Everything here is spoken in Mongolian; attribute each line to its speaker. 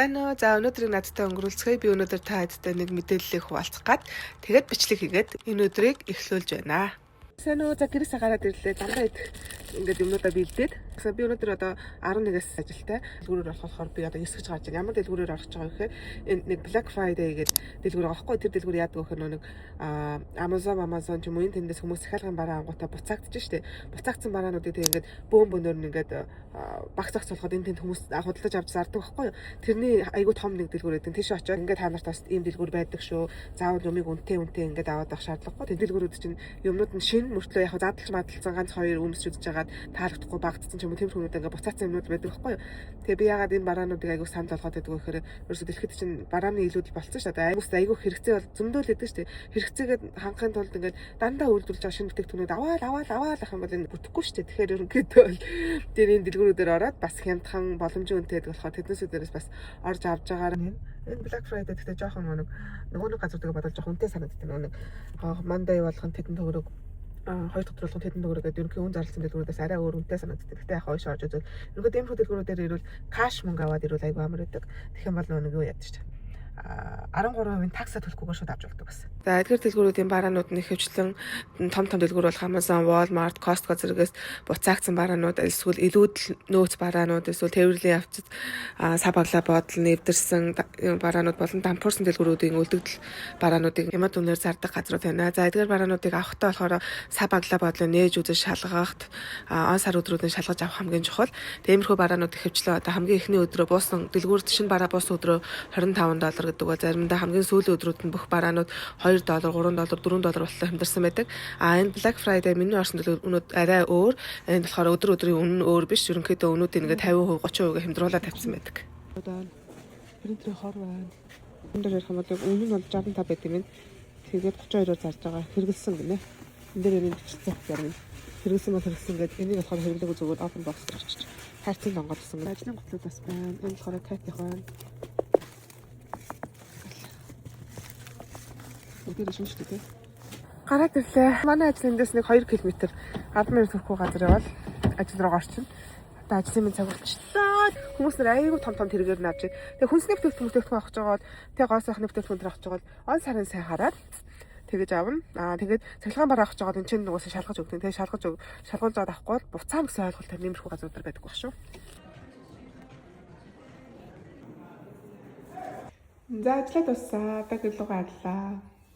Speaker 1: Сайн уу? За, өнөөдрийг надтай өнгөрүүлцгээе. Би өнөөдөр та хэдтэй нэг мэдээллийг хуваалцах гад тэгээд бичлэг хийгээд энэ өдрийг эхлүүлж байна. Сайн уу? За, гэрээсээ гараад ирлээ. Дандаа идэх ингээд юмнуудаа бэлдээд. Тэгсэн би өнөөдөр одоо 11-ээс ажилтай. Дэлгүүрээр болохоор би одоо 9 гэж гарч байна. Ямар дэлгүүрээр орох гэж байгаа вэ гэхээр энэ нэг Black Friday гэдэг дэлгүүр байгаа байхгүй. Тэр дэлгүүр яадаг вэ гэхээр нэг Amazon ч юм уу энэ тэндээс хүмүүс захиалгын бараа ангуудаа буцаагдчих штеп. Буцаагдсан бараануудыг тэг ингээд бөөн бөөнөр нь ингээд багц багц болоход энэ тэнд хүмүүс худалдаж авч зардаг байхгүй юу. Тэрний айгүй том нэг дэлгүүр гэдэг. Тийш очиод ингээд та нарт бас ийм дэлгүүр байдаг шүү. Заавал юмыг үнэтэй үнэтэй ингээд аваад авах шаардлагагүй. Тэр дэлгүүрүүд чинь юмнууд нь шин мөртлөө яг задлж мадлцсан ганц хоёр өмсч үзэж хагаад таалагдахгүй багтцсан ч юм уу тиймэрхүү юмнууд ингээд буцаацсан юмнууд байдаг байхгүй юу. Тэгээ би ягаад энэ бараануудыг айгүй санал болгоод байдаг вэ гэхээр ерөөсө дэлхийд чинь барааны илүүдэл болцсон шүү дээ. Айгуус айгүй хэрэгцээ бол зөндөл байдаг шүү дээ. Хэрэгцээгээд хангахын тулд ингээд дандаа үйлдвэрлэж байгаа шинэ бүтээгдэхүүнүүд аваал аваал аваал ах юм бол энэ бүтэхгүй шүү дээ. Тэгэхээр ерөнхийдөө бол тэр энэ дэлгүүрүүдээр ороод бас хямдхан боломжийн үнэтэй гэдэг болохоор тэднээс дээрээс бас орж авч байгаараа. Энэ Black Friday гэхдээ жоохон нөгөө нэг газруудыг бодвол жоохон үнэтэй санагддаг. Нөгөө нэг Monday болгон тэдэн төгрөг, хоёр дахь өдөр болгон тэдэн төгрөг гэдэг ерөнхий үн зарласан дэлгүүрүүдээс арай өөр үнэтэй санагддаг. Гэхдээ яг хойш орж үзвэл ерөнхийдөө иймэрхүү дэлгүүрүүдээр ирвэл cash мөнгө аваад ирвэл айгүй амар байдаг. Тэгэх юм бол нөгөө нэг юу яадаг шүү дээ. 13% такса төлөхгүйгээр шууд авч болдог бас. За, эдгээр дэлгүүрүүдийн бараанууд нь ихэвчлэн том том дэлгүүр болох Amazon, Walmart, Costco зэрэгээс буцаагдсан бараанууд, эсвэл илүүдэл нөөц бараанууд, эсвэл тээврлийн явцад сав баглаа бодол нэвдэрсэн бараанууд болон дампуурсан дэлгүүрүүдийн үлдэгдэл бараануудыг ямад үнээр зардаг газрууд байна. За, эдгээр бараануудыг авахдаа болохоор сав баглаа бодлоо нээж үзэж шалгахт он сар өдрүүдэн шалгаж авах хамгийн чухал. Тиймэрхүү бараанууд ихэвчлэн одоо хамгийн эхний өдрөө буусан дэлгүүрт шинэ бараа буусан өдрөө 25 доллар гэдэг бол заримдаа хамгийн сүүлийн өдрүүд нь бүх бараанууд 2 доллар, 3 доллар, 4 доллар болтлоо хямдарсан байдаг. А энэ Black Friday миний орсон үнүүд арай өөр. Энэ болохоор өдөр өдрийн үнэ нь өөр биш. Ерөнхийдөө үнүүдийг ингээд 50%, 30% хямдруулаад тавьсан байдаг. Одоо принтерийн хор байна. Энэ дээр ярих юм бол үнэ нь бол 65 байт юм байна. Тэгээд 32-оор зарж байгаа. Хэрэгэлсэн гинэ. Энэ дээр энэ бичсэн зарим. Хэрэгэлсэн бол хэрэгсэн гэдэг. Энийг болохоор хэрэглээгүй зүгээр open box гэж очиж. Хайрцаг донголсон. Ажлын гутлууд бас байна. Энэ болохоор cat-ийнх байна. Бүгдээр шинэ шүү дээ. Гараад ирлээ. Манай ажил эндээс нэг 2 км 10 минут хүрэхгүй газар явбал ажил руу орчихно. Одоо ажлын минь цаг болчихлоо. Хүмүүс нэр айгүй том том тэргээр нь авч. Тэгээ хүнсний бүтээгдэхүүн авах гэж байгаа бол тэгээ гоо сайхны бүтээгдэхүүн авах гэж байгаа бол он сарын сайн хараад тэгэж авна. Аа, тэгээд цахилгаан бараа авах гэж байгаа бол энэ чинь нугасаа шалгаж өгдөг. Тэгээ шалгаж шалгуулж аваад авахгүй бол буцаана гэсэн ойлголт нэмэрхүү газруудаар байдаг баг шүү. За, ажиллаад дуусаа. Одоо гэр лугаа арлаа.